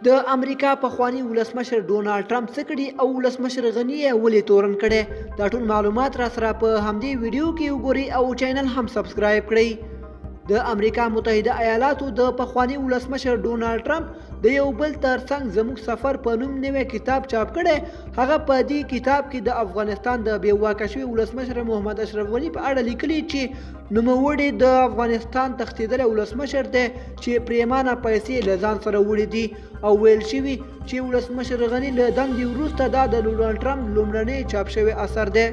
د امریکا پخواني ولسمشر ډونالډ ټرمپ څه کړي او ولسمشر غني یې ولې تورن کړی؟ دا ټول معلومات را سره په همدې ویډیو کې وګورئ او چینل هم سبسکرایب کړئ. د امریکا متحده ایالاتو د پخواني ولسمشر ډونالډ ټرمپ د یو بل ترڅنګ زموږ سفر په نوم نوی کتاب چاپ کړی. هغه په دې کتاب کې د افغانستان د بې واکه شوي ولسمشر محمد اشرف غني په اړه لیکلي چې نوموړي د افغانستان تښتېدلی ولسمشر دی چې پریمانه پیسې له ځان سره وړي دي، او ویل شوي چې ولسمشر غني له دندې وروسته دا د ډونالډ ټرمپ لومړنی چاپ شوی اثر دی.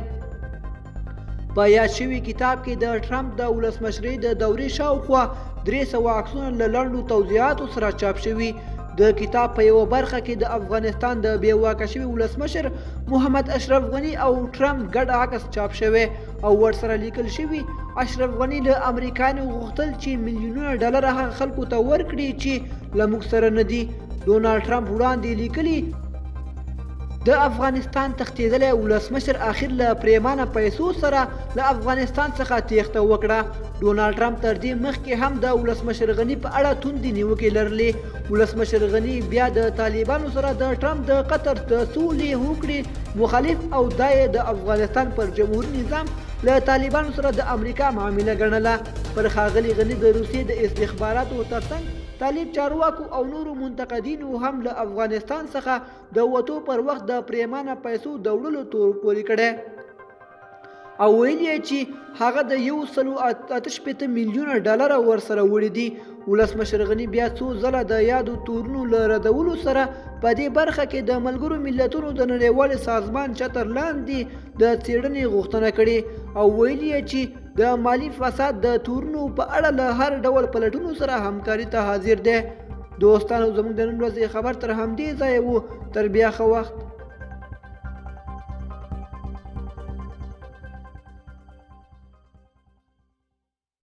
په یاد شوي کتاب کې د ټرمپ د ولسمشرۍ د دورې شاوخوا 300 عکسونه له لنډو توضیحاتو سره چاپ شوي. د کتاب په یوه برخه کې د افغانستان د بې واکه شوي ولسمشر محمد اشرف غني او ټرمپ ګډ عکس چاپ شوی او ورسره لیکل شوي اشرف غني له امریکایانو غوښتل چې میلیونونه ډالر هغه خلکو ته ورکړي چې له موږ سره نه دي. ډونالډ ټرمپ وړاندې لیکلي د افغانستان تښتېدلی ولسمشر اخر له پریمانه پیسو سره له افغانستان څخه تېښته وکړه. ډونالډ ټرمپ تر دې مخکې هم د ولسمشر غني په اړه توندې نیوکې لرلې. ولسمشر غني بیا د طالبانو سره د ټرمپ د قطر د سولې هوکړې مخالف او دا یې د افغانستان پر جمهوري نظام له طالبانو سره د امریکا معامله ګڼله. پر ښاغلي غني د روسیې د استخباراتو ترڅنګ طالب چارواکو او نورو منتقدینو هم له افغانستان څخه د وتو پر وخت د پریمانه پیسو د وړلو تور پورې کړی او ویلي یې چې هغه د 168 میلیونه ډالر ورسره وړي دي. ولسمشر غني بیا څو ځله د یادو تورونو له ردولو سره په دې برخه کې د ملګرو ملتونو د نړیوال سازمان چتر لاندې د څېړنې غوښتنه کړې او ویلي یې چې د مالي فساد د تورونو په اړه له هر ډول پلټونو سره همکاري ته حاضر دی. دوستانو، زموږ د نن ورځې خبر تر همدې ځایه وو. تر بیا ښه وخت.